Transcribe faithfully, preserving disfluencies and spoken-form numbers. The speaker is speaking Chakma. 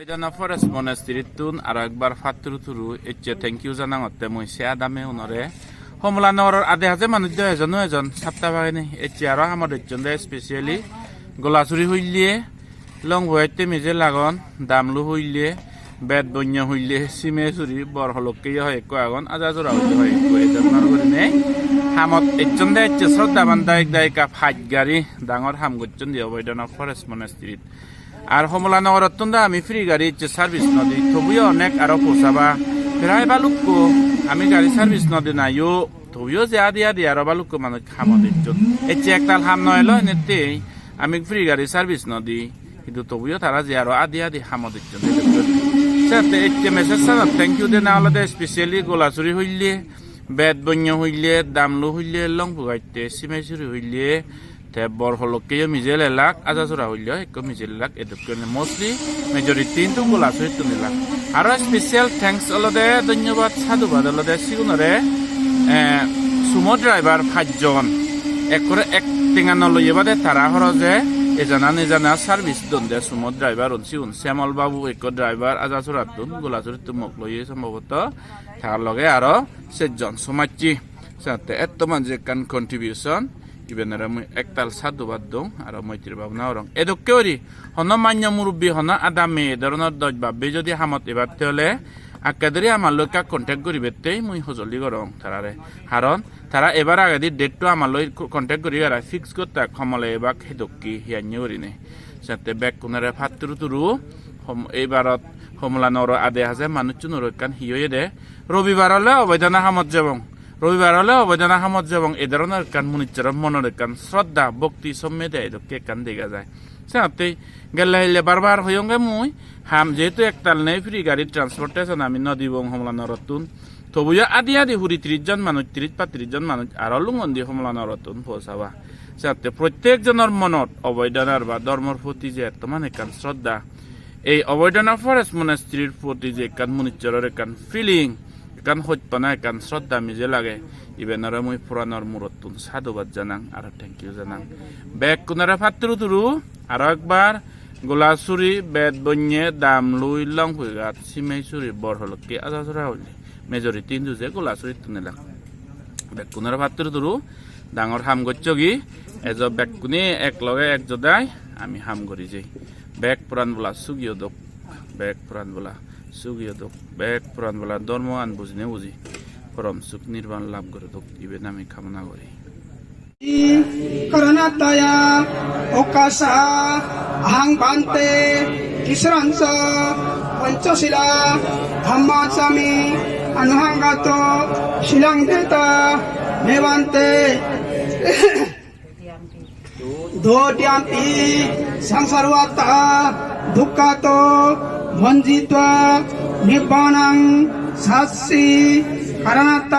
Oboidana Forest Monastery-ttun aro ekbar patturu turu ecche thank you janangotte mui se adame unore. Homola Nogoror ade haje manuj do ejon o ejon satta bagini ecche aro hamot ecchonde, specially Golasuri huille, Longpu gatte mije lagon, Damlu huille, Betbonyo huille, Simesuri, Bor Holokke yo hoi ekko agon, Ajajora huille hoi ekko, e dhoronor gurinei hamot ecchonde ecche sroddhaban dayok dayika pach gari dangor ham gocchon di Oboidana Forest Monastery-t. Ar Homola Nogorottun do ami free gari ecche service no di, tobuyo onek aro posaba. Prai balukko ami gari service no denayo, tobuyo je adi adi aro balukko manuj hamot ecchon. Ecche ektal ham no elo henette ami free gari service no di, hintu tobuyo tara je aro adi adi hamot ecchon. Sette ecche message sanot thank you dena olode specially Golasuri huille, Betbonyo huille, Damlu huille, Longpu gatte, Simesuri huille, te Bor Holokkeyo mije lelak, Ajajora huilleyo ekko mije lelak, edokke mostly majority hintu Golasurittun elak. Aro special thanks olode, dhonnobad, sadhubad olode sigunore, eh, sumo driver pajjon, ekkore ek tenga no loye bade tara horoje ejana nejana service don de sumo driver un sigun. Semol babu ekko driver Ajajorattun, Golasurittun mok loye sombhoboto, tar loge aro sejjon somajje. Senotte etto manje ekkan contribution, ibenore mui ektal sadhubad dong, aro moitri bhabona gorong. Edokke guri hono manyo murubbi, hono adame e dhoronor doj babbe jodi hamot ebatte ole, akke dori amar loi ekka contact guribatte mui hojoli gorong tarare. Karon tara ebar agedi date-to amar loi co-, contact guri arai fix gottak homole ebak hedokke hiyanye gurinei. Senotte bekkunore patturu turu, hom-, eibarot Homola Nogoro ade haje manuchchunoro ekkan hi oyede. Robibar ole Oboidana hamot jebong. Robibar ole Oboidana hamot jebong, e dhoronor ekkan munuchchoro monor ekkan sroddha, bhokti sommede edokke ekkan dega jai. Senotte gelle hille bar bar hoyonge mui, ham jehetu ektal nei free gari transportation ami no dibong Homola Nogorottun. Tobuyo adi adi huri tris jon manuj, tris patris jon manuj aro lungon di Homola Nogorottun posaba. Senotte prottek jonor monot Oboidanar ba dhormor proti je ettoman ekkan sroddha, ei Oboidana Forest Monastery-r proti je ekkan munuchchoror ekkan feeling, ekkan hojpana, ekkan sroddha mije lage, ibenore mui puranor murottun sadhubad janang aro thank you janang. Bekkunore patturu turu, aro ekbar Golasuri, Betbonye, Damlui, Longpui Ghat, Simesuri, Bor Holokke, Ajajora huille. Majority hintu je Golasurittun elak. Bekkunore patturu turu, dangor ham gocchogi, ejo bekkune ek loge ek jodai ami ham guri jei. Bek poran bola sugi odok, bek poran bola sugi odok, bek poran bola dhormoan bujine buji porom suk nirban lab guri dok, iben ami kamona guri. Koronattaya okasa ahang bhante tisransa panchasila dhammasami anuhanggato silang deta me bhante. Dodyanti sangsarvata dukkhato vanjitva nibbanang sassi. Koronattaya